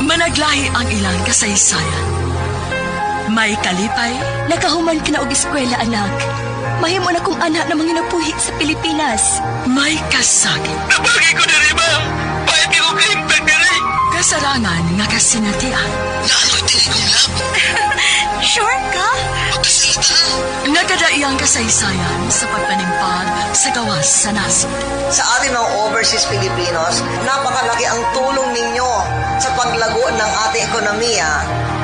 Managlahi ang ilang kasaysayan. May kalipay, Nakahuman ka na og eskwela, anak. Mahimo na kong anak na manginabuhi sa Pilipinas. May kasakit. Nabagi ko na rin, ma'am. Pahit ko kahintang na rin. Kasarangan nga kasinatian. Naloy kong love. Sure ka? Pagkasalita. Nagkadaiyang kasaysayan sa pagpanimpag sa gawas sa nasod. Sa ating mga overseas Filipinos, napakalaki ang tulong ninyo sa paglago ng ating ekonomiya.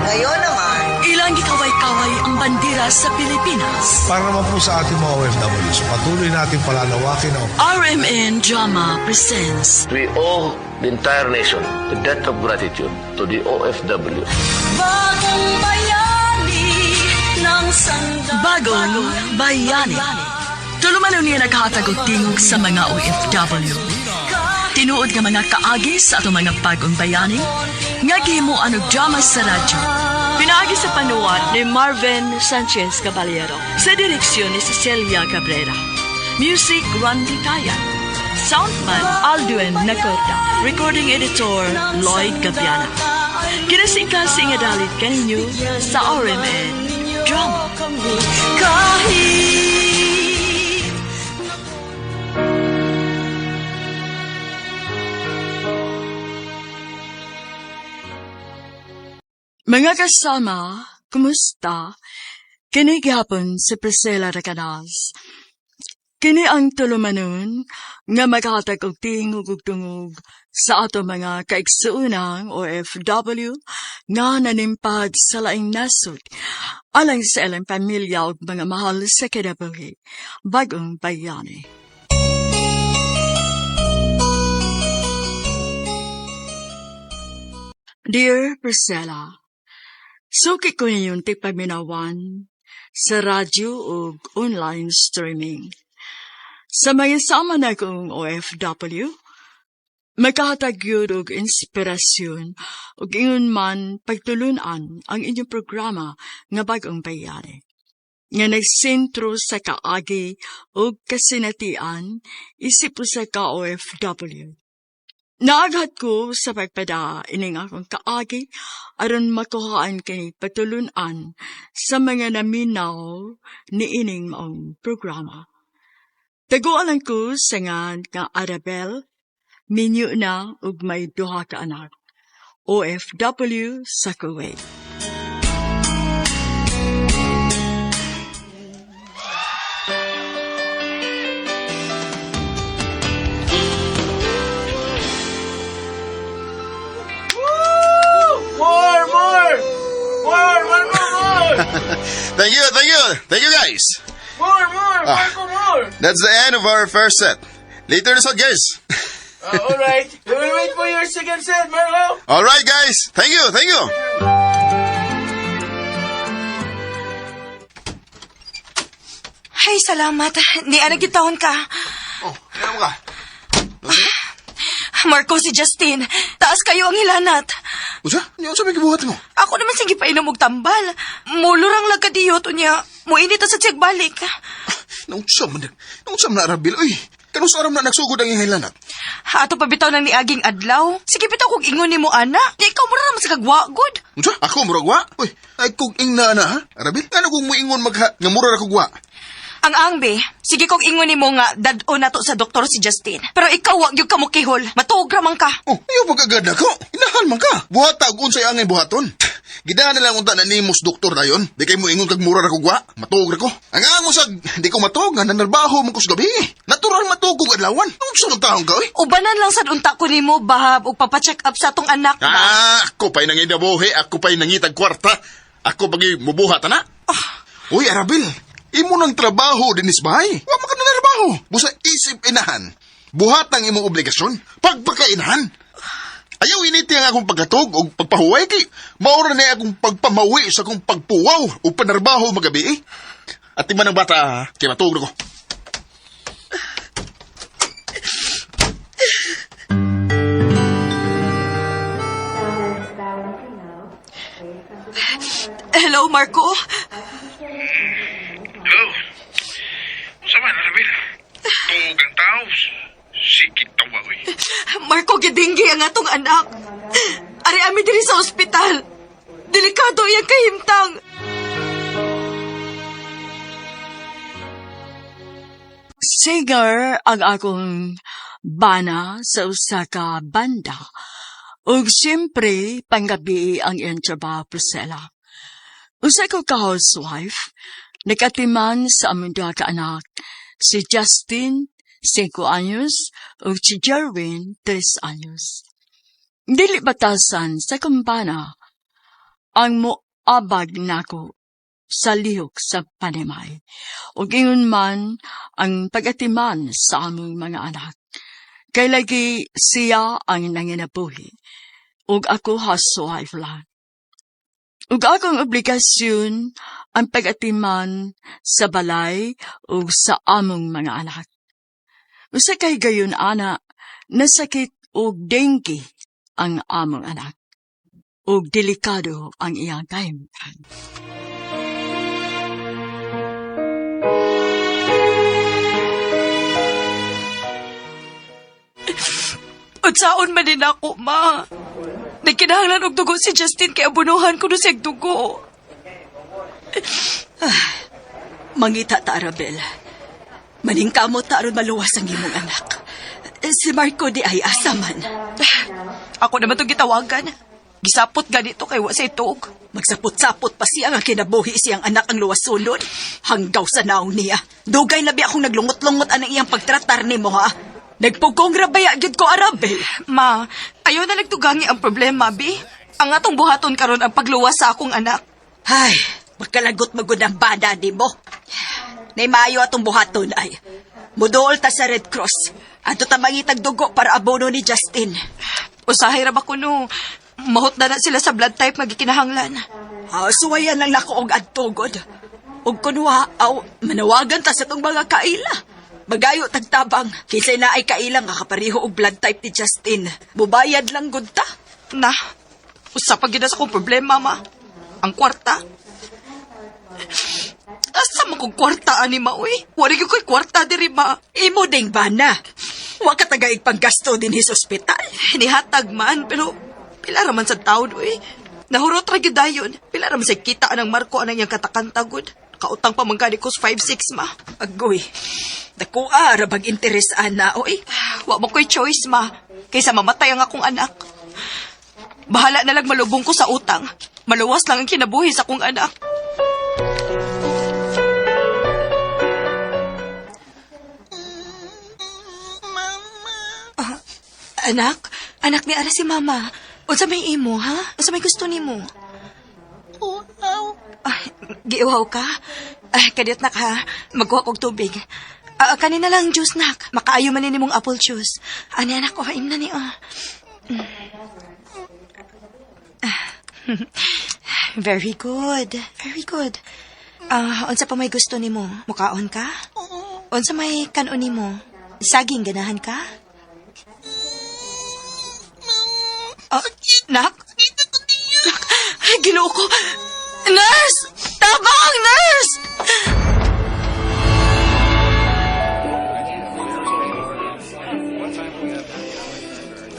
Ngayon naman, Ilang gikaway-kaway ang bandera sa Pilipinas. Para naman po sa ating mga OFWs, patuloy natin palalawakin ang RMN Drama presents We owe the entire nation a debt of gratitude to the OFW. Bagong Bayani ng Bagong Bayani. Tulumanon niya naghatag og tingog sa mga OFW. Tinuod nga mga kaagi sa atong mga bagong bayani nga gihimuan og drama sa radyo. Pinaagi sa panuwat ni Marvin Sanchez Caballero sa direksyon ni Cecilia Cabrera. Music, Randy Tayan. Soundman, Alduin Nacorda. Recording editor, Lloyd Gabiana. Kinasingkasing nga dalit kaninyo sa RMN Drama. Kahit Mga kasama, kumusta? Kini gihapon si Priscilla Recanas. Kini ang tulumanon nga maghatag og tingog ug tungog sa ato mga kaigsuonang OFW nga nanimpad sa laing nasod alang sa ilang pamilya ug mga mahal sa kinabuhi. Bagong Bayani. Dear Priscilla, suki ko ninyong tigpaminawan sa radyo ug online streaming. Sa mga sama na kong OFW, magkahatag yun og inspirasyon ug ingon man pagtulunan ang inyong programa nga Bagong Bayani, nga nagsentro sa kaagi ug kasinatian isip usa ka OFW. Naaghat ko sa pagpada ining akong kaagi aron makuhaan kini patulunan sa mga naminaw ni ining maong programa. Tagualan ko sa ngan nga Arabel, minyo na ug may duha ka anak. OFW sa Kuwait. More, more! More, Marco, more! Thank you, thank you, thank you guys. More, more, Marco, more! That's the end of our first set. Later na guys. All right. We will wait for your second set, Marco. All right, guys. Thank you, thank you. Ay, salamat. Ni ana gitawon ka. Oh, kaya mo ka. Marco, si Justin. Taas kayo ang hilanat. Usa, niyo sa may gibuhat mo? Ako naman sige painom og tambal. Mulurang lagkadiyot unya. Muinit sa check balik. Naunsa man, naunsa man na Arabil, uy. Kanus aram na nagsugod ang iyang hilanat? Ato pa bitaw nang niaging adlaw. Sige bitaw kog ingon nimo ana. Di ikaw mura naman sa kagwa gud. Unsa? Ako murag wa? Uy, ay kog ingna na ha? Arabil, ano kung muingon magha nga mura ra kog wa? Ang angbe, sige kog ingon nimo nga dad-on nato sa doktor si Justin. Pero ikaw wa gyud ka mokihol. Matuog ra man ka. Oh, ayaw pag-agad na ko. Inahan man ka. Buhata og unsay angay buhaton. Gidahan na lang unta na nimos doktor dayon. Di kay mo ingon kag mura ra kog wa. Matuog ra ko. Ang amo sag di ko matuog nga nanarbaho man ko sa gabi. Natural matuog kog adlawan. Unsa man taong ka oy? Ubanan lang sad unta ko nimo bahab og papacheck up sa atong anak ba. Ah, ako pa'y nangidabuhi, ako pa'y nangitag kwarta. Ako pagi mubuhat ana. Uy, Arabil, imo nang trabaho dinis bahay. Wa man ka na trabaho. Busa isip inahan. Buhat ang imong obligasyon. Pagpakainahan. Ayaw initi ang akong pagkatog o pagpahuway kay maura na akong pagpamawi sa akong pagpuwaw o panarbaho magabi eh. At man ang bata, ha? Kay matug na ko. Hello, Marco. Hello. Unsa man, Arabil? Tuog ang tao. Sige tawa, uy. Marco, gidinggi ang atong anak. Ari ami mi diri sa ospital. Delikado iyang kahimtang. Singer ang akong bana sa usa ka banda. Ug siyempre, panggabi ang iyang trabaho, Priscilla. Usa ko ka housewife, nakatiman sa among duha ka anak, si Justin, 5 anyos, ug si Jerwin, 3 anyos. Dili batasan sa kumbana ang moabag nako sa lihok sa panimay. Ug ingon man ang pagatiman sa among mga anak. Kay lagi siya ang nanginabuhi, ug ako housewife lang. Ug akong obligasyon ang pagatiman sa balay ug sa among mga anak. Usa kay gayon ana, nasakit og dengue ang among anak. Ug delikado ang iyang kahimtang. Unsaon man din ako, ma. Nagkinahanglan og dugo si Justin kay abunuhan ko no siyang dugo. Mangita ta, Arabel. Maningkamot ta aron maluwas ang imong anak. Si Marco di ay asa man. Ako naman itong gitawagan. Gisapot ganito kay wa say tuog. Magsapot-sapot pa siya nga kinabuhi siyang anak ang luwasulon. Hanggaw sa naong niya. Dugay na biya akong naglungot-lungot anang iyang pagtratar nimo ha. Nagpugong rabaya gyud ko, Arabel. Ma, ayaw na nagtugangi ang problema, bi. Ang atong buhaton karon ang pagluwas sa akong anak. Ay, magkalagot magud ang bana nimo. Nay maayo atong buhaton ay. Muduol ta sa Red Cross. Ato ta mangitag dugo para abono ni Justin. Usahay ra ba kuno? Mahot na na sila sa blood type magikinahanglan. Ah, suwayan lang nako og adtugod. Og kunwa, aw, manawagan ta sa tong mga kaila. Magayo tagtabang, kinsay na ay kaila nga kapareho og blood type ni Justin. Mubayad lang gud ta. Na, usa pa gyud na sa akong problema, ma. Ang kwarta. Asa man kong kwarta ani ma, uy? Wala gyud ko'y kwarta diri, ma. Imo ding bana. Wa ka tagaig panggasto dinhi sa ospital. Nihatag man, pero pila ra man sa taon, uy. Nahurot ra gyud dayon. Pila ra man sa kita anang Marco anang iyang katakantagod. Kautang pa man gani ko sa 5-6, ma. Agoy, dakuha ra bag interes ana, oy. Wa mo ko'y choice, ma. Kaysa mamatay ang akong anak. Bahala na lang malubong ko sa utang. Maluwas lang ang kinabuhi sa akong anak. Ah, anak, Anak ni ara si mama. Unsa may imo, ha? Unsa may gusto nimo? Uhaw. Ay, giuhaw ka? Ay, kadiyot nak ha. Magkuha kog tubig. Ah, kanina lang juice nak. Makaayo man ni mong apple juice. Ani anak ko, haim na ni oh. Ah. Very good. Very good. Ah, unsa pa may gusto nimo? Mukaon ka? Unsa may kanon nimo? Saging ganahan ka? Ah, nak? Nak, ay, Ginoo ko. Nurse! Tabang, nurse!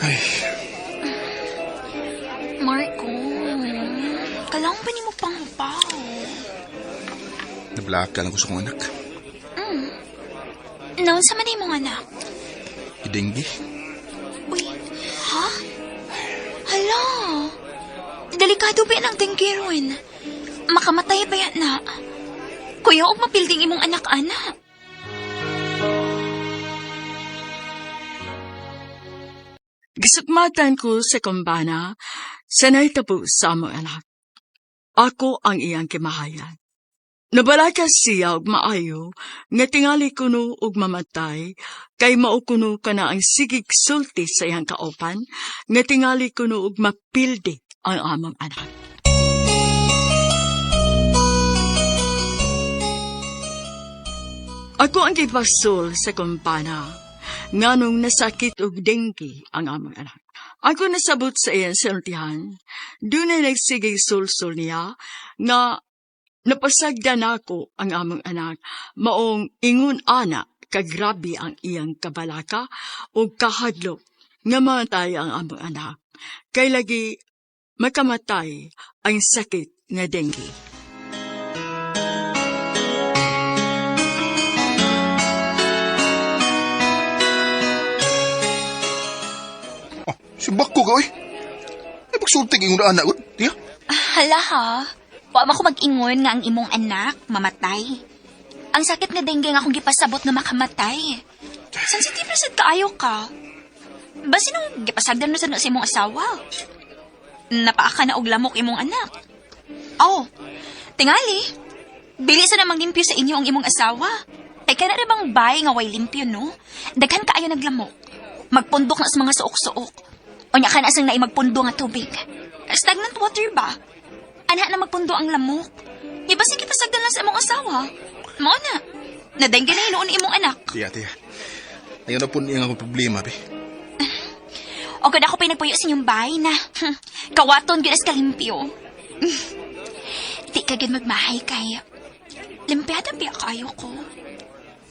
Ay, Marco, kailangan ba nimo pang hupaw? Nablaka lang ko sa kong anak. Naon sa man imong anak? Idenggi. Uy, ha? Hala, delikado ba yan ang dengue ron? Makamatay ba yan na? Kuya, og mapilding imong anak, ana. Gisukmatan ko sa kumbana, sa nahitabo sa among anak. Ako ang iyang kimahayan. Nabalaka siya og maayo, nga tingali kuno og mamatay, kay mao kuno kana ang sigig sulti sa iyang kaupan, nga tingali kuno og mapildi ang among anak. Ako ang gibasol sa kumpana, nganong nasakit og dengue ang among anak. Ako nasabot sa iyang sultihan, dunay nagsigig sulsul niya, nga napasagdan ako ang among anak, maong ingon ana kagrabe ang iyang kabalaka o kahadlok nga mamatay ang among anak. Kay lagi Makamatay ang sakit nga dengue. Oh, si Bako ka, oy. Ay, pagsultig yung anak ko. Tiya. Hala ha. Wa man ko mag-ingon nga ang imong anak mamatay. Ang sakit nga dengue nga akong gipasabot nga makamatay. Sensitive na sad kaayo ka. Basin nung gipasagdan mo sad na sa imong asawa. Napaaka na og lamok imong anak. Oh, tingali. Dili sa namang limpyo sa inyo ang imong asawa. Kay kana ra bang bay nga way limpyo, no? Daghan kaayo naglamok. Magpundok na sa mga suok-suok. Unya ka na sang naay magpundo nga tubig. Stagnant water ba? Ana na magpundo ang lamok. Di ba sige pasagdan lang sa imong asawa? Mao na. Nadengge na hinuon imong anak. Tiya, tiya. Ayaw na po niya akong problema, be. O gud ako pinagpuyo sa inyong bahay na. Kawaton gyud as kalimpyo. Di ka gyud magmahay kay limpyada biya kaayo ko.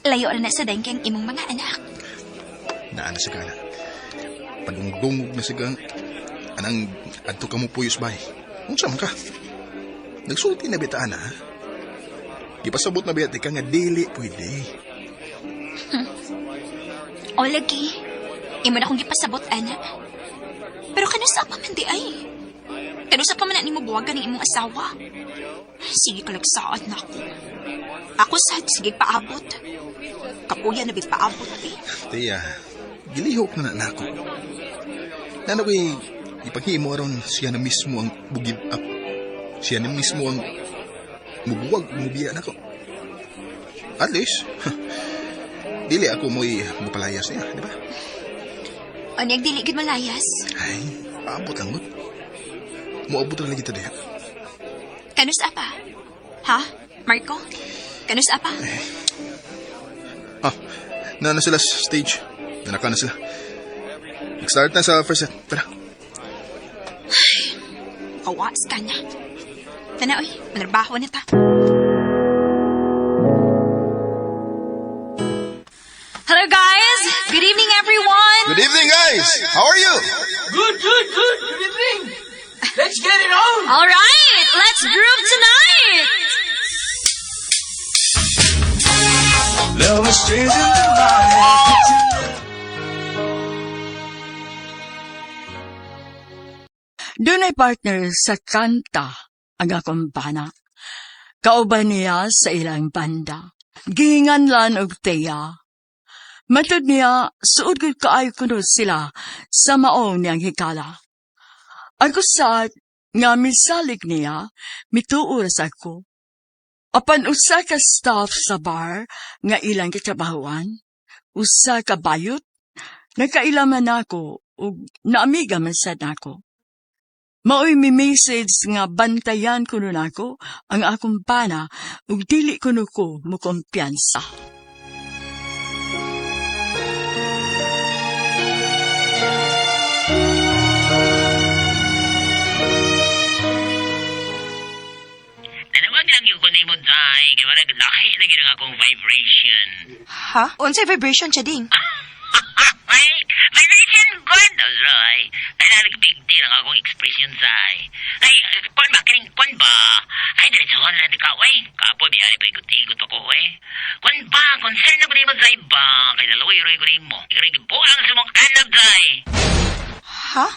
Layo ra na sa dengke ang imong mga anak. Naa na siya na. Padungdungog na siya anang adto ka mo puyos bay. Unsa man ka? Nagsulti na bita ana. Gipasabot na bita ka nga dili pwede. O lagi, imo na akong gipasabot, ana. Pero kanusa pa man di ay. Kanusa pa man na nimo buwagan ng imong asawa. Sige kalagsaad na ako. Ako sad, sige paabot. Kapuya na paabot eh. Tiya, gilihok na na nako. Nano kay ipaghimo aron siya na mismo ang give up. Siya na mismo ang mubuwag, mubiya nako. At least, dili ako mo'y mupalayas niya, di ba? Unyag dili gid malayas. Ay, paabot lang mo. Muabot na lagi ta diha. Kanusa pa? Ha? Marco? Kanusa pa? Ah, na na sila sa stage. Nanaka na sila. Nag-start na sa first set. Tara. Kawas ka na. Tana, oy, manarbaho na ta. Hello, guys! Good evening, everyone! Good evening, guys! How are you? Good, good, good. Good evening. Let's get it on. All right, let's groove tonight! Love is strange in the night. Dunay partner sa kanta ang akong bana. Kauban niya sa ilang banda. Gihinganlan og teya. Matod niya, suod gud kaayo kuno sila sa maong niyang hikala. Ako sa nga misalig niya, mituo ra sa ako. Apan usa ka staff sa bar nga ilang katrabahuan, usa ka bayot, nakailaman nako ug naamiga man sad nako. Maoy mi message nga bantayan kuno nako ang akong bana ug dili kuno ko mokumpiyansa. Nanawag lang yung kunay mo, Day. Kaya wala lahi lagi ng akong vibration. Ha? Unsay vibration siya ding? Ay, vibration good! Alright. Kaya big deal ang akong expression, Zay. Ay, kwan ba? Kining kwan ba? Ay, diretso ko na ka, wey. Kapo, biyari pa ikot-ikot ako, wey. Kwan ba? Concern ako nimo, Zay ba? Kaya dalawa, ko nimo. Ikaw buang sa mong anak, Zay. Ha?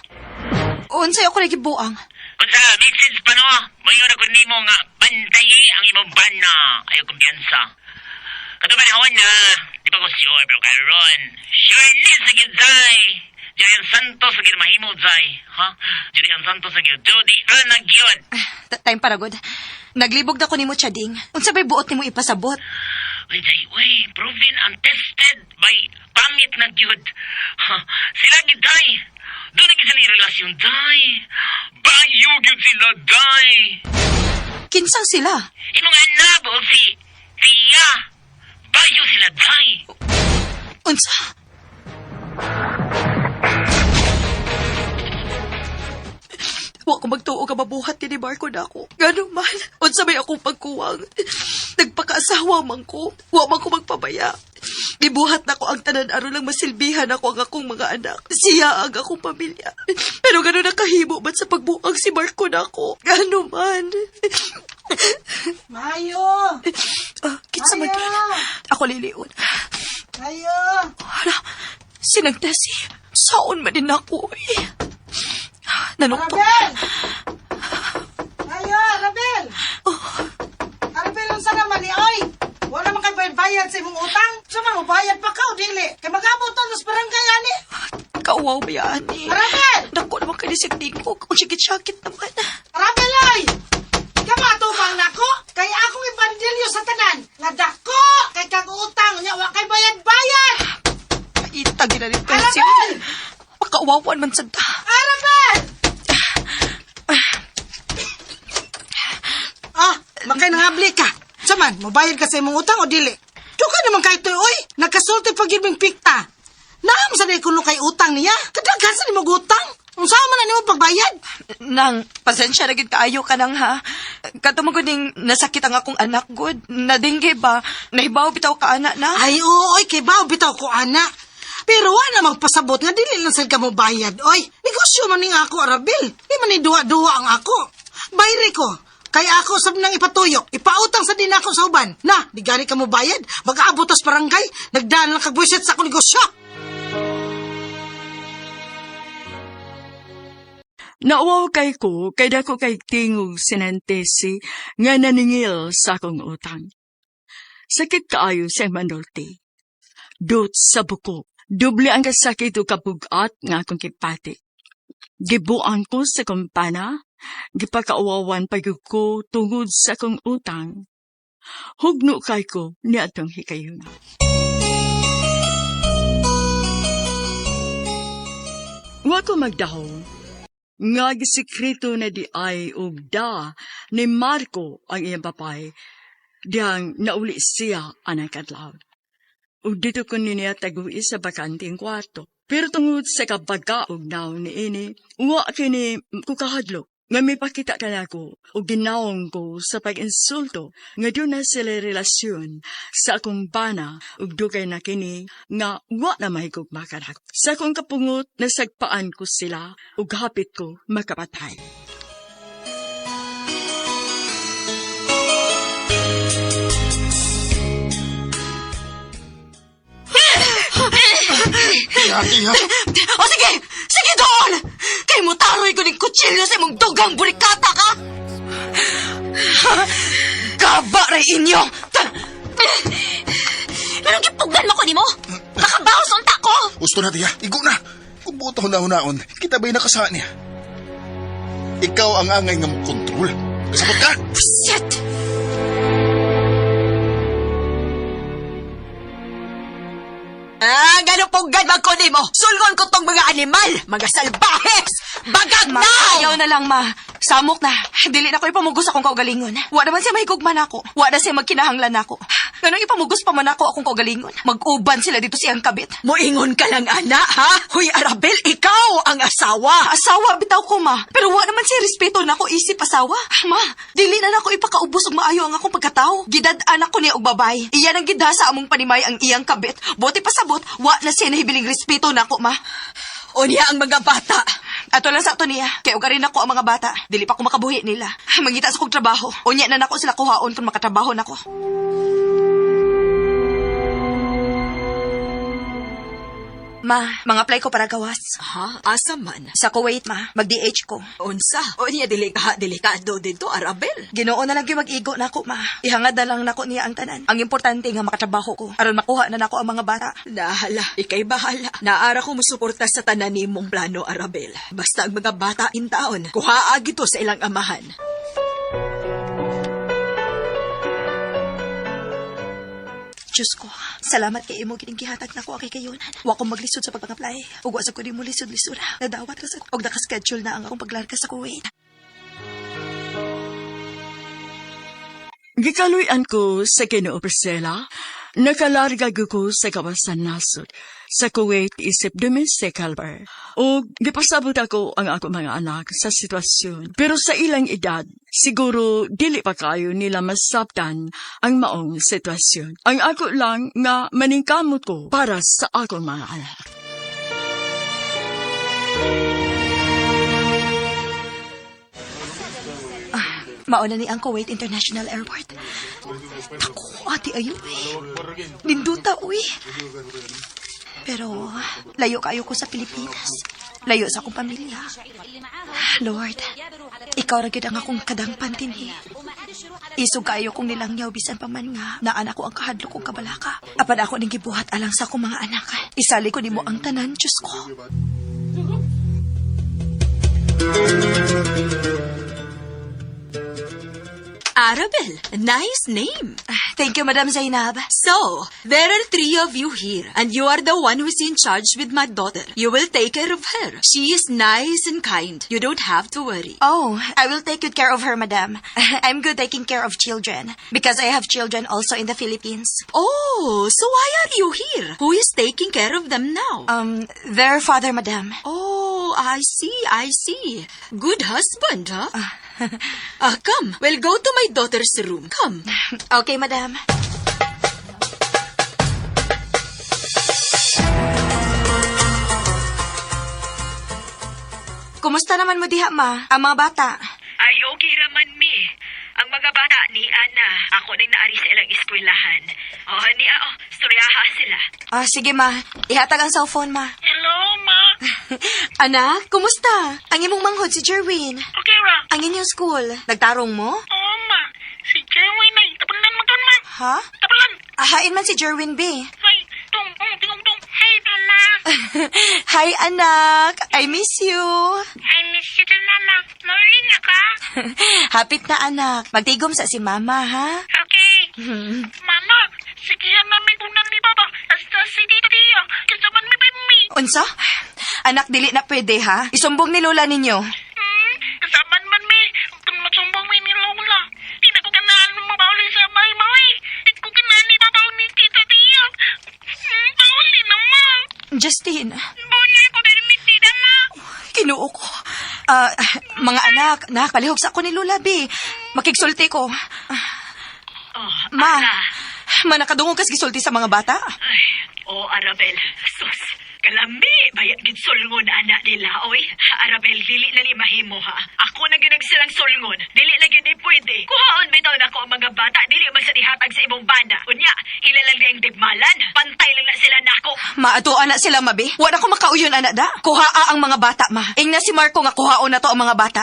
Unsay ako lagi buang? Kung sa message pa no, mayon ako nimo nga bantayi ang imong bana. Ayaw kumpiyansa. Kato panahon na, di pa ko sure pero karon. Sure ni sa gyud zay. Julian Santos sa gyud mahimo zay. Ha? Julian Santos sa gyud. Jody Ana gyud. Time para god. Naglibog na ko nimo Chading. Unsa bay buot nimo ipasabot? Uy, zay, uy, proven and tested by pangit na gyud. Ha, sila gyud day. Doon na gyud sila yung relasyon day. Bayo gyud sila day. Kinsang sila? Imong anak o si Tia. Bayo sila day. Unsa? Wa ko magtuo ka mabuhat ni Marco na ako. Gano man, unsa may akong pagkuwang. Nagpakaasawa man ko. Wa man ko magpabaya. Gibuhat nako ang tanan aron lang masilbihan ako ang akong mga anak. Siya ang akong pamilya. Pero gano'n nakahimo man sa pagbuang si Marco nako. Gano man. Mayo! Ah, kinsa man Mayo! Ako liliun. Mayo! Hala, sinagtesi. Saon man din ako eh. Nanuktok. Arabel! Mayo, Arabel! Arabel, unsa naman ni oy? Wala man kay bayad sa imong utang. Sa man bayad pa ka o dili? Kay mag-abot ta sa barangay ani. Kauwaw ba yan eh? Arabel! Naku naman kayo si Tingkog. Ang sakit-sakit naman. Arabel oy! Kamatubang nako kay akong ebanghelyo sa tanan nga dako kay kag utang nya wa kay bayad-bayad. Paita gina ni Percy. Arabel! Makauwawan man sad ta. Arabel! Ah, makay nangabli ka. Saman, mobayad ka sa imong utang o dili? Duka naman kay toy, oy. Nakasulti pag yun ming pikta. Naam sa kuno kay utang niya. Kadaghan sa nimong utang. Unsa man na nimo pagbayad? Nang, pasensya na gid kaayo ka nang ha. Kato mo ning nasakit ang akong anak gud. Nadingge ba? Nahibaw bitaw ka ana na. Ay, oo, oy, kay bao bitaw ko ana. Pero wa na magpasabot nga dili lang sad ka mo bayad, oy. Negosyo man ning ako, Arabil. Di man ni duwa-duwa ang ako. Bayri ko. Kay ako sab nang ipatuyok. Ipautang sa din ako sa uban. Na, di gani ka mo bayad. Mag-aabot tas barangay. Nagdaan lang kag buwisit sa akong negosyo. Nauwaw kay ko, kay dako kay tingog sinantesi nga naningil sa akong utang. Sakit kaayo sa manulti. Dut sa buko, doble ang kasakit o kabugat nga akong kipati. Gibuan ko sa kumpana, gipakauwawan pagyud ko tungod sa akong utang. Hugno kay ko ni atong hikayuna. Wa ko magdahong nga gisekreto na di ay og da ni Marco ang iyang papay diyang nauli siya anang kadlaw. Ug dito ko niya tagui sa bakanting kwarto. Pero tungod sa kabaga og naong niini, wa kini kukahadlok nga may pakita kanako og ginaong ko sa pag-insulto nga doon na sila relasyon sa akong bana ug dugay na kini nga wa na mahigog makanak. Sa akong kapungot, nasagpaan ko sila ug hapit ko makapatay. Tiha, tiha. O sige! Sige doon! Kay mo taroy ko ning kutsilyo sa imong dugang burikata ka! Gaba ray inyo! Anong gipugnan mo ko nimo? Makabawas unta ko! Gusto na, tiha. Igo na. Kung buot na hunaon, kita ba'y nakasaan niya? Ikaw ang angay nga mo kontrol. Kasabot ka? Shit! Ah, ganun puggan man ko nimo! Sulgon ko tong mga animal! Mga salbahes! Bagag Ma, na! ayaw na lang, ma. Samok na. Dili na ko ipamugos akong kaugalingon. Wa naman siya mahigugman ako. Wa na siya magkinahanglan ako. Ganun ipamugos pa man ako akong kaugalingon. Mag-uban sila dito siyang kabit. Moingon ka lang, ana, ha? Huy, Arabel, ikaw ang asawa! Asawa, bitaw ko, ma. Pero wa naman siya respeto na ako isip asawa. Ma, dili na nako ipakaubos og maayo ang akong pagkatao. Gidad-an ako niya og babay. Iya nang gida sa among panimay ang iyang kabit. Bote pasabot, wa na siya nahibiling respeto nako, ma. Unya ang mga bata. Ato lang sa ato niya. Kay ugarin ako ang mga bata. Dili pa ko makabuhi nila. Mangita sa kong trabaho. Unya na nako sila kuhaon kung makatrabaho nako. Ma, mga apply ko para gawas. Ha? Asa man? Sa Kuwait, ma. Mag-DH ko. Unsa? Unya, dili ka, delikado dito, Arabel. Ginoo na lang yung mag-igo nako, ma. Ihangad na lang nako niya ang tanan. Ang importante nga makatrabaho ko. Aron makuha na nako ang mga bata. Nahala, ikay bahala. Naara ko musuporta sa tanan nimong plano, Arabel. Basta ang mga bata in taon, kuhaa gito sa ilang amahan. Diyos ko, salamat kay imo gining gihatag nako ang kayunan. Wa ko maglisod sa pag-apply. Ug wa sa ko nimo lisod-lisod. Nadawat ra sa og naka-schedule na ang akong paglarga sa Kuwait. Gikaluy-an ko sa Ginoo Priscilla, nakalarga gyud ko sa kawasan nasod sa Kuwait isip domestic helper. O gipasabot ako ang ako mga anak sa sitwasyon. Pero sa ilang edad, Siguro dili pa kayo nila masabtan ang maong sitwasyon. Ang ako lang nga maningkamot ko para sa akong mga anak. Mauna ni ang Kuwait International Airport. Tako, ate ayo eh. Ninduta, uy. Pero layo kayo ko sa Pilipinas. Layo sa akong pamilya. Lord, ikaw ra gyud ang akong kadangpan dinhi. Isog kayo kong nilangyaw bisan pa man nga naan ako ang kahadlok kong kabalaka. Apan ako ning gibuhat alang sa akong mga anak. Isali ko nimo ang tanan, Diyos ko. Arabel, nice name. Thank you, Madam Zainab. So, there are three of you here, and you are the one who's in charge with my daughter. You will take care of her. She is nice and kind. You don't have to worry. Oh, I will take good care of her, madam. I'm good taking care of children because I have children also in the Philippines. Oh, so why are you here? Who is taking care of them now? Their father, madam. Oh, I see, I see. Good husband, huh? Ah, come. We'll go to my daughter's room. Come. Okay, madam. Kumusta naman mo diha, ma? Ang mga bata? Ay, okay raman mi. Ang mga bata ni Ana, ako nang naari sa ilang eskwelahan. Oh, ni oh, storyaha sila. Ah, sige, ma. Ihatag ang cellphone, ma. Hello, ma. Anak, kumusta? Ang imong manghod si Jerwin. Okay ra. Ang inyong school. Nagtarong mo? Oo, ma. Si Jerwin ay tapulan mo doon, ma. Ha? Tapulan. Ahain man si Jerwin, B. Ay, tung, tung, tung, tung. Hey, mama. Hi, anak. I miss you. I miss you too, mama. Mauli na ka? Hapit na, anak. Magtigom sa si mama, ha? Okay. Mama, sige namin kung ni Baba. Hasta si Tita Tia. Kasaman mi pa mi. Unsa? Anak, dili na pwede, ha? Isumbong ni Lola ninyo. Kasaman man mi. Kung masumbong mi ni Lola. Di na ko ganahan mabauli sa may mawi. Di ko ganahan ni Baba ni Tita Tia. Bauli na, ma. Justin, Bauli ko din mi Tita, ma. kinuo ko. Ah, mga anak, nak, palihog sa ako ni Lola, B. Makigsulti ko. Oh, Ma, Ara. ma, nakadungog kas gisulti sa mga bata. Ay, oh, Arabel. Sus, kalami. Bayat gid sulngon, anak nila, oy. Arabel, dili na ni mahimo, ha. Ako na ginag silang sulngon. Dili na gid ni pwede. Kuhaon bitaw na ko ang mga bata. Dili man sa dihatag sa imong banda. Unya, ila lang di ang digmalan. Pantay lang na sila nako. Maatuan na sila, mabi. Wala ko makauyon, anak da. Kuhaa ang mga bata, ma. Ingna si Marco nga kuhaon na to ang mga bata.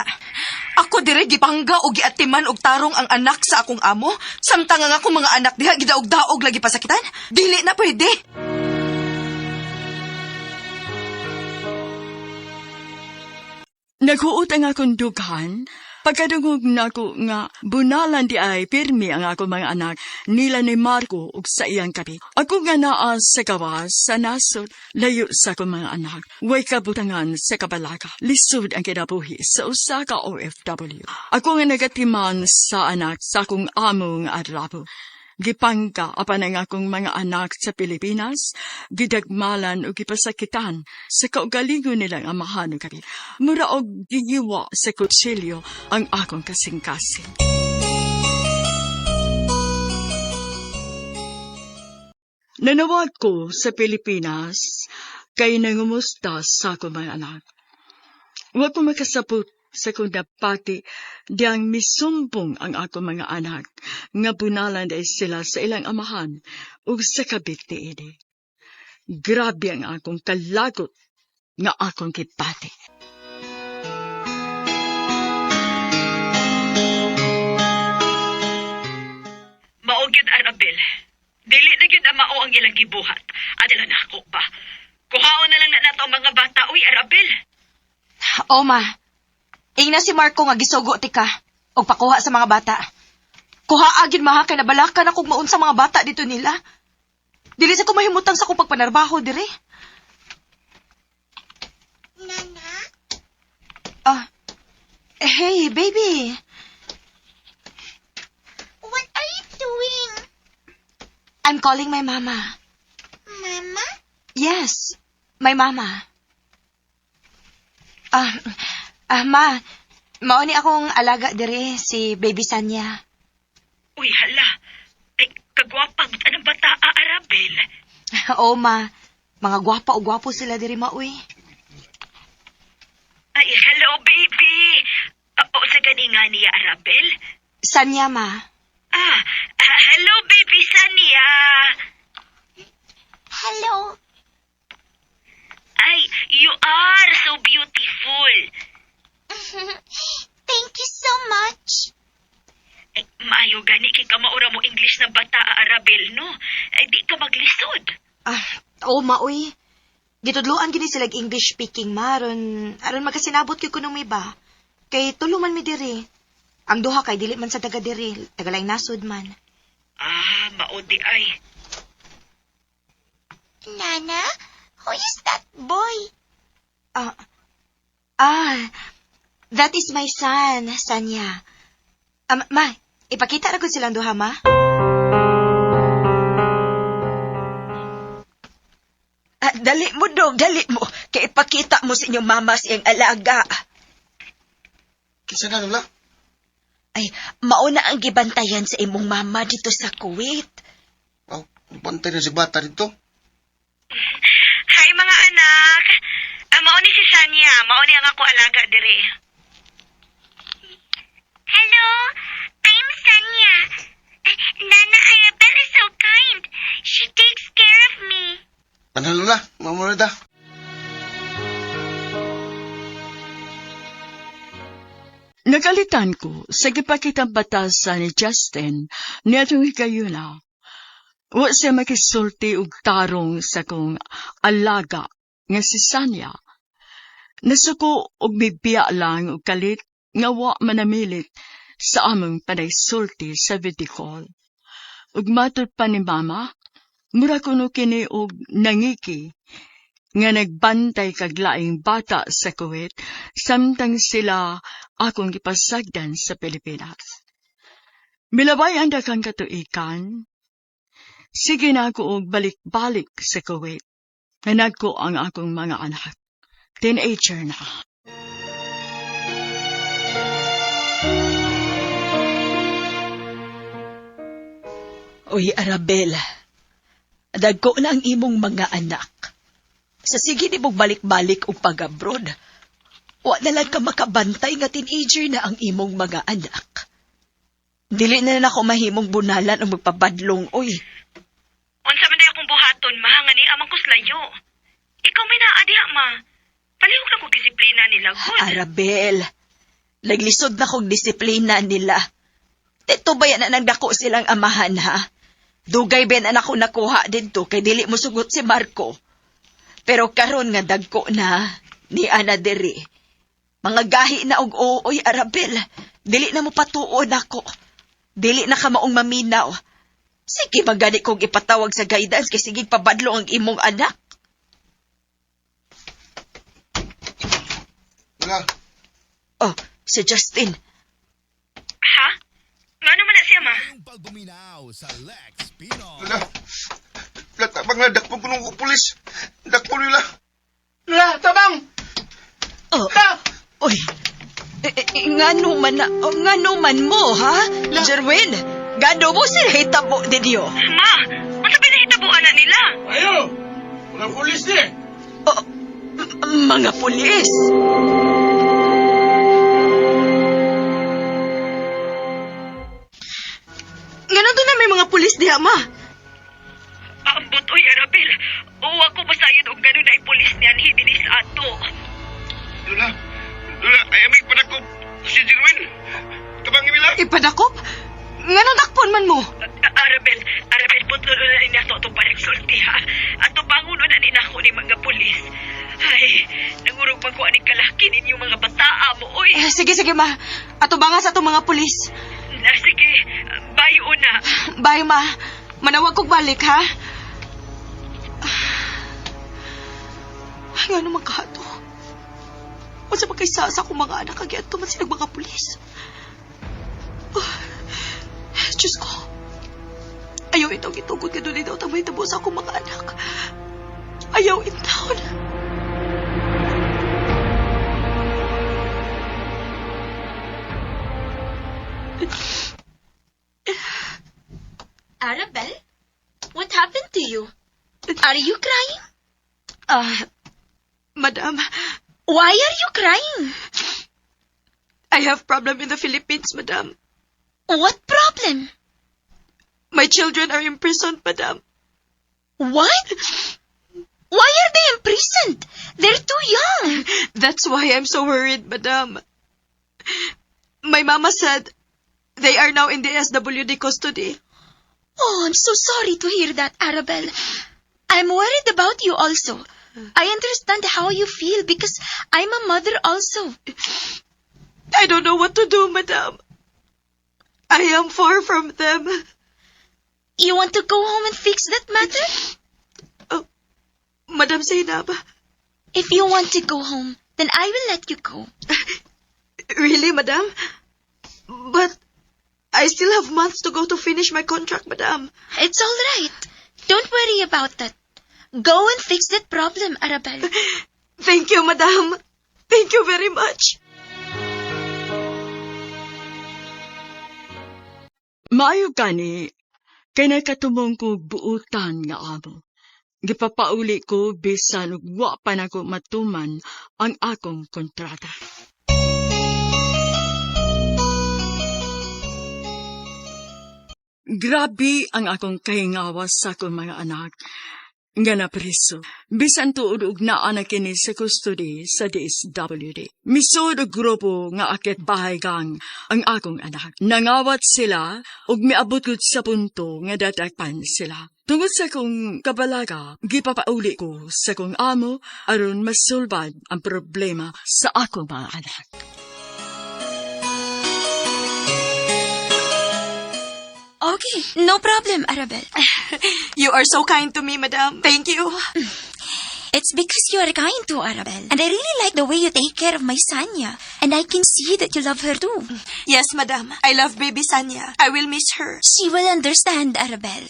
Ako dire gipangga og giatiman og tarong ang anak sa akong amo. Samtang ang akong mga anak diha gidaog-daog lagi pasakitan. Dili na pwede. Naghuot ang akong dughan. Pagkadungog nako nga bunalan di ay pirmi ang akong mga anak nila ni Marco ug sa iyang kabi. Ako nga naa sa gawas sa nasod, layo sa akong mga anak. Way kabutangan sa kabalaka. Lisod ang kinabuhi sa usa ka OFW. Ako nga nagatiman sa anak sa akong amo nga Arabo. Gipangka apan ang akong mga anak sa Pilipinas, gidagmalan o gipasakitan sa kaugalingon nilang amahan ug kabi. Mura og gigiwa sa kutsilyo ang akong kasing-kasing. Nanawag ko sa Pilipinas kay nangumusta sa akong mga anak. Wa ko makasabot sa kong napati diyang misumbong ang akong mga anak nga bunalan dahil sila sa ilang amahan ug sa kabit niini. Grabe ang akong kalagot nga akong gipati. Mao gyud Arabel. Dili na gyud ang mao ang ilang gibuhat. Adela na ako ba. Kuhaon na lang na nato ang mga bata. Uy, Arabel. O, ma. Ingna si Marco nga gisugo ti ka. Og pakuha sa mga bata. Kuha agin maha kay nabalakan akong maun sa mga bata dito nila. Dili sa ko mahimutang sa akong pagpanarbaho dire. Nana? Ah. Hey, baby. What are you doing? I'm calling my mama. Mama? Yes, my mama. Ah, ma. Mao ni akong alaga dire si Baby Sanya. Uy, hala. Ay, kagwapa anong bata, Arabel. Oo, ma. Mga gwapa o gwapo sila diri ma, uy. Ay, hello, baby. O, sa gani nga niya, Arabel? Sanya, ma. Ah, hello, baby Sanya. Hello. Ay, you are so beautiful. Thank you so much. Ay, maayo gani kay kamaura mo English na bata, Arabel, no? Ay, di ka maglisod. Ah, oo, ma, uy. Gitudloan gini sila English speaking, ma. Aron, aron magkasinabot kay kuno may ba. Kay tulo man mi diri. Ang duha kay dili man sa taga diri, taga laing nasod man. Ah, mao di ay. Nana, who is that boy? Ah, ah, that is my son, Sanya. Ah, ma, ipakita ra gud silang duha, ma. Ah, dali mo dong, dali mo. Kay ipakita mo sa inyong mama siyang alaga. Kinsa na, Lola? Ay, mauna ang gibantayan sa imong mama dito sa Kuwait. Oh, bantay na si bata dito. Hi mga anak. Mao ni si Sanya, mao ni ang ako alaga diri. Hello, I'm Sanya. Nana Arabel is so kind. She takes care of me. Ano, Lola? Mamurada. Nagalitan ko sa gipakitang batasan ni Justin niadtong higayuna. Wa siya makisulti og tarong sa kong alaga nga si Sanya. Nasuko og bibiya lang og kalit nga wa manamilit sa among panaysulti sa video call. Ug matud pa ni Mama, mura kuno kini og nangiki nga nagbantay kag laing bata sa Kuwait samtang sila akong gipasagdan sa Pilipinas. Milabay ang daghang katuikan. Sige na ako og balik-balik sa Kuwait. Nanagko ang akong mga anak. Teenager na. Uy, Arabel. Dagko na ang imong mga anak. Sa sige ni mong balik-balik og pag-abroad. Wa na lang ka makabantay nga teenager na ang imong mga anak. Dili na nako mahimong bunalan ang magpabadlong, uy. Unsa man day akong buhaton, ma, nga ni amang kuslayo. Ikaw may naa diha, ma. Palihog na kog disiplina nila, gud. Arabel, naglisod na kog disiplina nila. Tito ba yan na nagdako silang amahan, ha? Dugay ba yan na ako nakuha dito kay dili mo sugot si Marco. Pero karon nga dagko na ni Ana diri. Mga gahi na og ooy, Arabel. Dili na mo patuon ako. Dili na ka maong maminaw. Sige magani kog ipatawag sa guidance kay sige pabadlo ang imong anak. Lola, Oh, si Justin. Ha? Ngano man na siya, ma? Lola. Lola, tabang na. Dakpon ko nung pulis. Dakpon, Lola. Lola, tabang! Oh. Uy. Ngano man na, oh, ngano man mo, ha? Jerwin, gano mo sila hitabo ninyo? Ma, unsa ba nahitabuan na nila? Ayo! Mga pulis ni! Oh, mga pulis. Ngano to na may mga pulis diha, ma? Ambot, oy, Arabel. Uwa ko masayod og gano'n na ipulis niyan dinhi sa ato. Lola, Lola, ay aming panakop si Jerwin. Tabang Mila. Ipadakop? Ngano dakpon man mo? Arabel, Arabel, putlo na niya to itong panagsulti, ha? Ato banguno na nina ako ni mga pulis. Ay, nangurog man ko aning kalaki ninyo mga bataa mo, oy. Eh, sige, sige, ma. Ato ba nga sa atong mga pulis? Na, sige, bye una. Bye, ma. Manawag kog balik, ha? Ay, nga naman kato. Unsa man kay sa akong mga anak, kag man sila mga pulis. Ah, Diyos ko. Ayaw itong itugod ka doon daw tamay tabo sa akong mga anak. Ayaw intawon. Arabel, what happened to you? Are you crying? Ah, madam, Why are you crying? I have problem in the Philippines, madam. What problem? My children are imprisoned, madam. What? Why are they imprisoned? They're too young. That's why I'm so worried, madam. My mama said they are now in the SWD custody. Oh, I'm so sorry to hear that, Arabel. I'm worried about you also. I understand how you feel because I'm a mother also. I don't know what to do, madam. I am far from them. You want to go home and fix that matter? Oh, Madam Zainab, If you want to go home, then I will let you go. Really, madam? But I still have months to go to finish my contract, madam. It's all right. Don't worry about that. Go and fix that problem, Arabel. Thank you, madam. Thank you very much. Maayo gani, kay nakatumong ko buutan nga amo. Gipapauli ko bisan ug wa pa nako matuman ang akong kontrata. Grabe ang akong kahingawa sa akong mga anak nga napriso. Bisan tuod og naa na kini sa custody sa DSWD. Misud og grupo nga akyat bahay gang ang akong anak. Nangawat sila ug miabot gud sa punto nga dadakpan sila. Tungod sa akong kabalaga, gipapauli ko sa akong amo aron masulbad ang problema sa akong mga anak. Okay, no problem, Arabel. You are so kind to me, madam. Thank you. It's because you are kind to Arabel. And I really like the way you take care of my Sanya. And I can see that you love her too. Yes, madam. I love baby Sanya. I will miss her. She will understand, Arabel.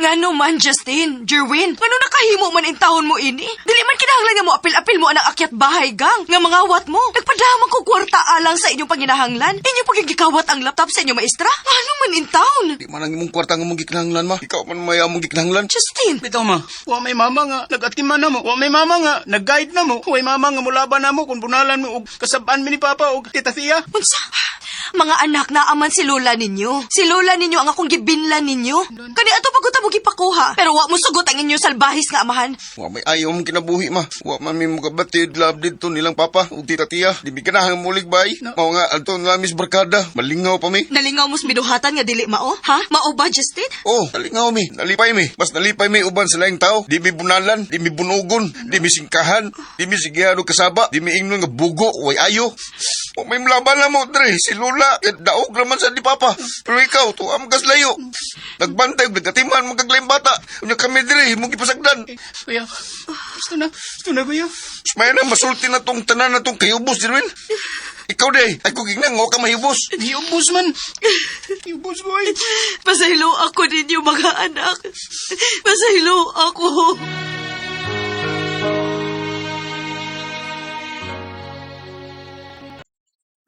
Ngano man, Justin, Jerwin, ngano nakahimo man in taon mo ini? Dili man kinahanglan nga mo apil-apil mo anang akyat bahay gang, nga mangawat mo. Nagpadama ko kwarta alang sa inyong panginahanglan. Inyong pagigikawat ang laptop sa inyong maestra. Ngano man in taon? Di man ang imong kwarta nga mong gikinahanglan, ma. Ikaw man may among gikinahanglan. Justin, Bitaw ma, wa may mama nga nagatiman na mo, wa may mama nga nag-guide na mo, wa may mama nga mulaban na mo kung bunalan mo og kasabaan mi ni Papa og Tita Thea. Unsa? Mga anak, naaman si lola ninyo. Si lola ninyo ang akong gibinlan ninyo. Kani ato pagkuta mo gipakuha. Pero wa mo sugot ang inyong salbahis nga amahan. Wa may ayaw mong kinabuhi, ma. Wa man mi mukabatid love didto nilang papa ug Tita Tia. Di mi ganahan mulig bay. Mao nga adto na mis barkada. Malingaw pa mi. Nalingaw mo sa binuhatan nga dili mao, ha? Mao ba, Justin? Oh, nalingaw mi. Nalipay mi. Mas nalipay mi uban sa laing tao. Di mi bunalan, di mi bunugon, di mi singkahan, di mi sigihan og kasaba, di mi ingnon nga bugo, way ayo. Wa may mlaban na mo, dre. Si Lola, kay daog naman sa di papa. Pero ikaw, tuwa mo kas layo. Nagbantay, ug nagkatiman, magkaglaing bata. Unya kami dre, imong gipasagdan. Kuya, gusto na kuya. May na, masulti na tong tanan na tong kayubos, Jerwin. Ikaw, day, ay kung ginang, ka mahibos. Hiubos man. Hiubos boy. Pasaylo ako ninyo, mga anak. Pasaylo ako.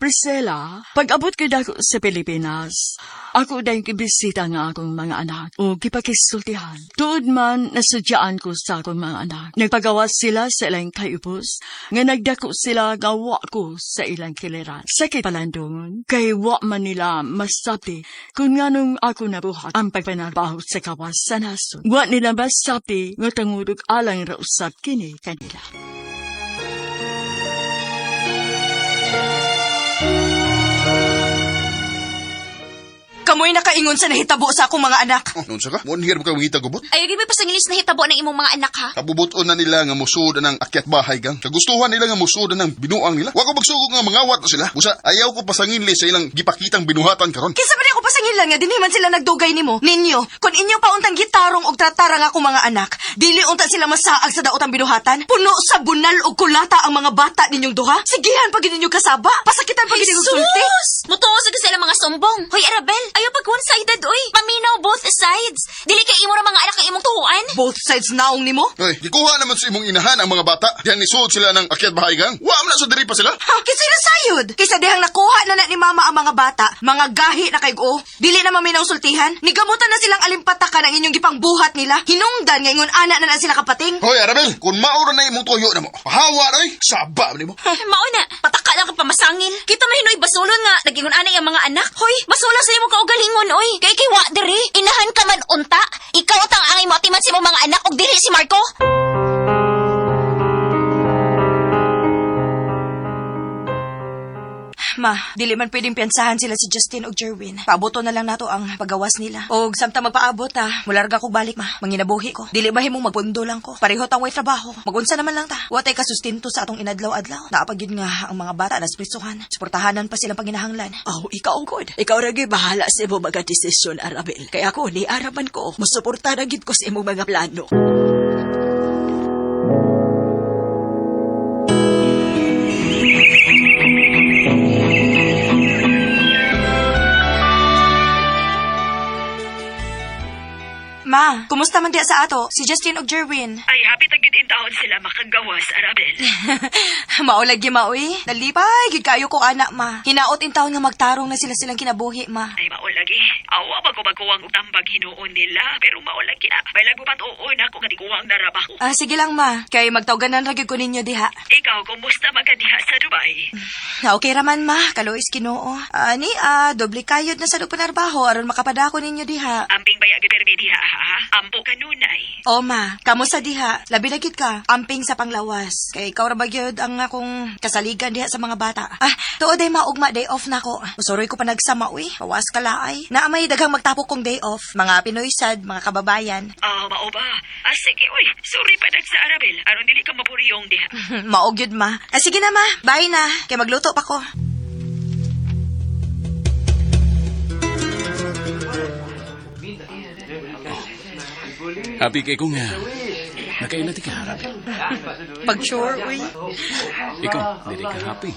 Priscilla, pag-abot ko dako sa Pilipinas, ako dahil kibisita nga akong mga anak o gipakisultihan. Tuod man, nasudyaan ko sa akong mga anak. Nagpagawa sila sa ilang kayubos, nga nagdako sila gawa ko sa ilang kiliran. Sa palandungon, kay wa man nila masabi kung nganong ako nabuhat ang pagpanarbaho sa kawas sa nason. Wa nila masabi nga tangudog alang ra usab kini kanila. Kamoy nakaingon sa nahitabo sa akong mga anak. Oh, nun sa ka? Munhir mo ka mangita gubot? Ayaw gyud pasangilis na hitabo ng imong mga anak ha. Kabubuton na nila nga musud ng akyat bahay gang. Kagustuhan nila nga musud ng binuang nila. Wa ko magsugod nga mangawat na sila. Busa ayaw ko pasanginli sa ilang gipakitang binuhatan karon. Kinsa man ako pasangilan nga dinhi man sila nagdugay nimo. Ninyo, kung inyo pa untang gitarong og tratara nga akong mga anak, dili unta sila masaag sa daotang binuhatan. Puno sa bunal og kulata ang mga bata ninyong duha. Sigihan pa gid ninyo kasaba. Pasakitan pa gid ninyo sulti. Jesus! Mutuo sa sila mga sumbong. Hoy, Arabel, ayaw pag one-sided, oy. Paminaw both sides. Dili kay imo ra mga anak ang imong tuhuan. Both sides naong nimo? Hoy, gikuha naman sa imong inahan ang mga bata. Diyan nisuod sila ng akyat bahay gang. Wa man na sa diri pa sila. Ha, kinsa na sayod? Kaysa dihang nakuha na na ni mama ang mga bata, mga gahi na kay o. Dili na maminaw sultihan. Nigamutan na silang alimpatakan ang inyong gipangbuhat nila. Hinungdan nga ingon ana na na sila kapating. Hoy, Arabel, kung maura na imong tuyo na mo, pahawa na oy, saba nimo. Mao na, pataka lang ka pamasangil. Kita man hinoy basulon nga nagingon ana ang mga anak. Hoy, basula sa imo kaugalingon oy. Kay kay wa diri, inahan ka man unta. Ikaw utang angay mo atiman sa imong mga anak og dili si Marco. Ma, dili man pwedeng piyansahan sila si Justin og Jerwin. Paaboto na lang nato ang pagawas nila. Og samtang magpaabot ta, mularga kog balik ma. Manginabuhi ko. Dili ba himong magpundo lang ko. Pareho tang way trabaho. Magunsa naman lang ta. Wa tay kasustinto sa atong inadlaw-adlaw. Naa pa gyud nga ang mga bata nas prisuhan. Suportahanan pa silang panginahanglan. Oh, ikaw god. Ikaw ra gyud bahala sa imong mga desisyon, Arabel. Kaya ako ni araman ko, musuporta ra gyud ko sa imong mga plano. Ma, kumusta man diya sa ato? Si Justin og Jerwin. Ay, happy ta gyud intawon sila makagawas, Arabel. Mao lagi maoy. Nalipay gyud kayo ko anak ma. Hinaot in taon nga magtarong na sila silang kinabuhi ma. Ay, mao lagi. Awa ba ko magkuwang og tambag hinuon nila, pero mao lagi na. May lagupat oo na ko nga tiguang naraba ko. Ah, sige lang ma. Kay magtawganan ra gyud ko ninyo diha. Ikaw, kumusta man ka diha sa Dubai? Na okay raman ma, kaluis Ginoo. Ani doble kayod na sa panarbaho aron makapadako ninyo diha. Amping baya gyud permi diha, ha? Ampo kanunay. O ma, kamo sa diha, labi na gyud ka, amping sa panglawas. Kay ikaw ra ba gyud ang akong kasaligan diha sa mga bata. Ah, tuod ay maugma day off nako. Musuroy ko pa nagsama uy, pawas ka laay. Naa may daghang magtapok kong day off, mga Pinoy sad, mga kababayan. Ah, mao ba? Ah, sige, uy. Sorry pa sa Arabel. Aron dili ka mapuriyong diha. Mao gyud ma. Ah, sige na ma, bye na. Kay magluto pa ko. Happy kay ko nga. Nakaila ti ka, Arabel. Pag sure uy. Ikaw, dili ka happy.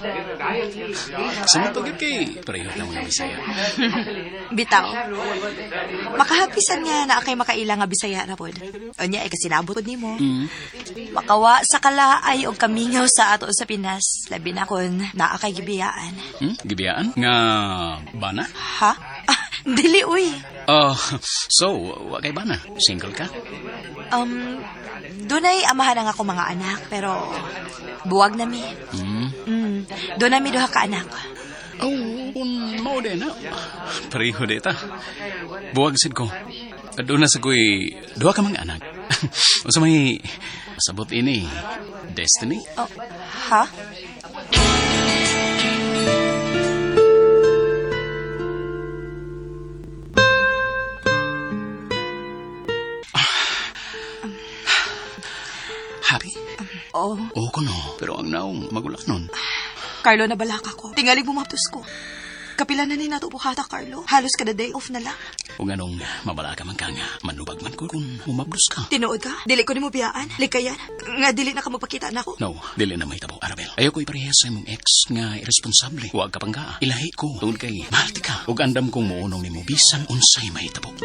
Sa mga pagit kay pareho na mga Bisaya. Bitaw. Makahapisan nga na kay makaila nga Bisaya ra pod. Unya ay kasinabot pod nimo. Makawa sa kalaay og kamingaw sa ato sa Pinas. Labi na kon naa kay gibiyaan. Gibiyaan? Nga bana? Ha? Ah, dili uy. Oh, so, wa kay bana? Single ka? Dunay amahan ang ako mga anak pero buwag na mi. Dunay mi duha ka anak. Oh, kung mao din na. Pareho di ta. Buwag sad ko. Doon na sa ko'y duha ka mga anak. Unsa may sabot ini? Destiny? Oh, ha? Happy? Oh, Oo ko no. Pero ang naong magulak nun. Carlo, nabalaka ko. Tingali bumaptos ko. Kapila na ni nato buhata, Carlo. Halos kada day off na lang. Kung anong mabalaka man ka nga, manubag man ko kung mumabdos ka. Tinuod ka? Dili ko nimo biyaan. Likayan. Nga dili na ka magpakita nako. No, dili na mahitabo, Arabel. Ayaw ko iparehas sa imong ex nga irresponsable. Huwag ka pangga. Ilahi ko. Tungod kay mahal ti ka. Ug andam kong muunong nimo bisan unsay mahitabo.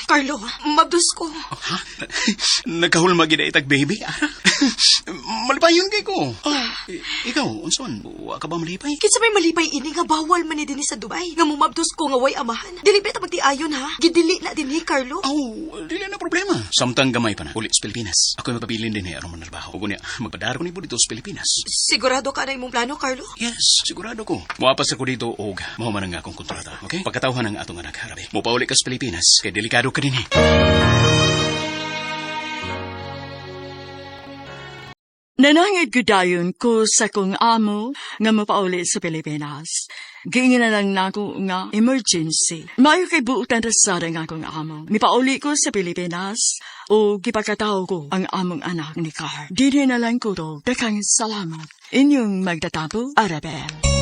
Carlo, mabdos ko. Oh, ha? Nagkahulma gid itag baby, ara. Malipayon kay ko. Ikaw, unsa man? Wa ka ba malipay? Kinsa may malipay ini nga bawal man ni dinhi sa Dubai. Nga mumabdos ko nga way amahan. Dili ba ta magtiayon ha? Gidili na dinhi, Carlo. Oh, dili na problema. Samtang gamay pa na, uli sa Pilipinas. Ako'y mapabilin din aron manarbaho. Ug unya, magpadaro ni dito sa Pilipinas. Sigurado ka na imong plano, Carlo? Yes, sigurado ko. Muapas ako dito og mahuman ang akong kontrata, okay? Pagkatawhan ang atong anak, Harabe. Mupauli ka sa Pilipinas, kay delikado ka din eh. Nanangit ko dayon ko sa kong amo nga mapauli sa Pilipinas. Giingin na lang nako nga emergency. Maayo kay buotan rasada nga akong amo. Mipauli ko sa Pilipinas o gipakataw ko ang among anak ni Carl. Dili na lang ko to. Daghang salamat. Inyong magtatapo, Arabel.